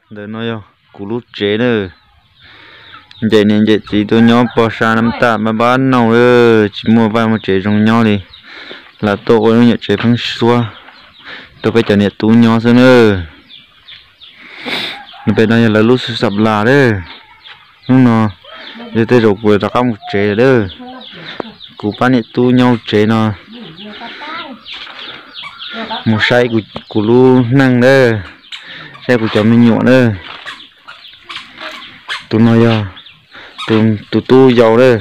Ntawm no yog kuv lub tsev na. Ncaim niam ncaim txiv tuaj nyob pog sab na, tam pab pab naug lawm, tsis muaj vaj muaj tsev zoo nyob li. Lam tuaj ua lub nyuam tsev pheeb suab rau peb cov niam tub nyob xwb na. Pem no yog lawv lub xab las lawm. Hnub no yog tej zaum kuv rov qab mus tsev lawm. Kuv pab niam tub nyob hauv tsev no mus saib kuv lub neej lawm, saib kuv cov me nyuam lawm. Tus no yog tus tub yau lawm.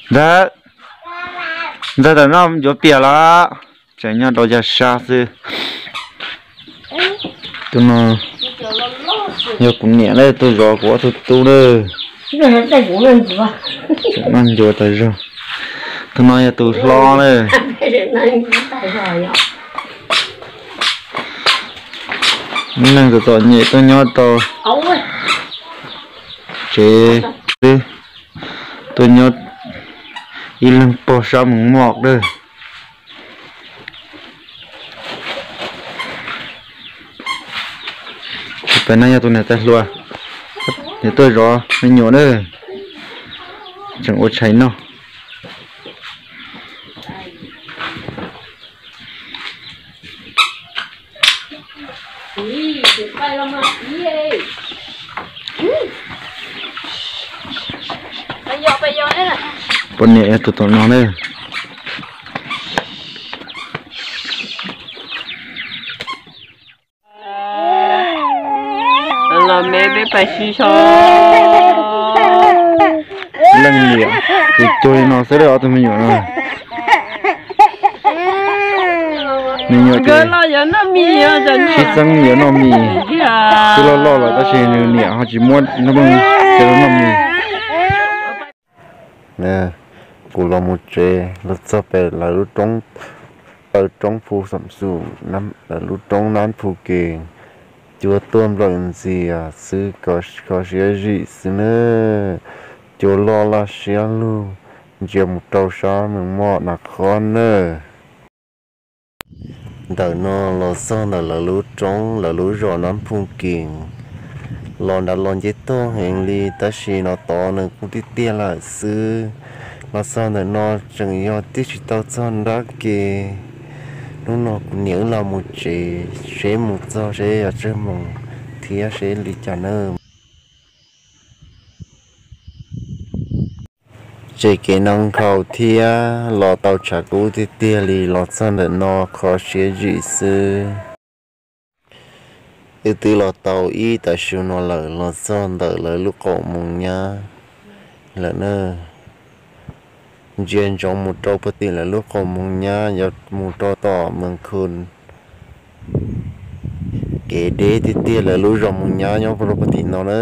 Ntxawg, ntxawg, tam no yuav piam los? Tseem nyob rau yav sab xwb. Tus no yog kuv niam lawm, tuaj zov kuv ob tug tub lawm. Tseem noj ncuav tas zog. Tus no yog tus hlob lawm. Lub neej txom txom nyem tuaj nyob rau tsev xwb, tuaj nyob ib leeg pog sab mus moj lawm. Pem no yog tus niam tais hluas, niam tuaj zov me nyuam na, tseem ua tshais noj. Poj niam yog tus tom no na. Los me peb pais sib so. Leej niam, tus cuag li no xwb lawm ob tug me nyuam no. Me nyuam ces sib txeeb yuav noj mis, twb loj loj lawm tab sis nws niam ho tsis muab nws coj los noj mis. Kuv los mus tsev los txog pem lawv lub roob, lawv roob Phu Xam Xum, lawv lub roob Nab Phu Kees, cua tuaj nplawm ntxias xwb, kho siab zim xwb na. Cua loj laj siab lug, ntsia mus rau sab Mees Moj Nas Khob na. Ntawm no los txog ntawm lawv lub roob, lawv lub zos Nab Phu Kees. Los nrad los nce tuaj heev li tab sis no tod nws kuj tiaj tiaj lawm xwb. Los txog ntawm no tseem yog twb tsis tau txog nrab ke. Hnub no kuv niam wb los mus tsev, seb mus txog seb yog tsawg moos thiab seb li cas na. Tseem kev no nkhaus thiab los tau tshav kub tiag tiag li, los txog ntawm no kho siab zim xwb. Wb twb los tau ib tag su no lawm, los txog ntawm lawv lub qaum moos nyab lawm na. Ntsia ntsoov mus rau puag tim lawv lub qaum moos nyab yuav mus rau tom Mees Khu. Kev deb tiag tiag, lawv lub zos moos nyab nyob rau puag tim no na.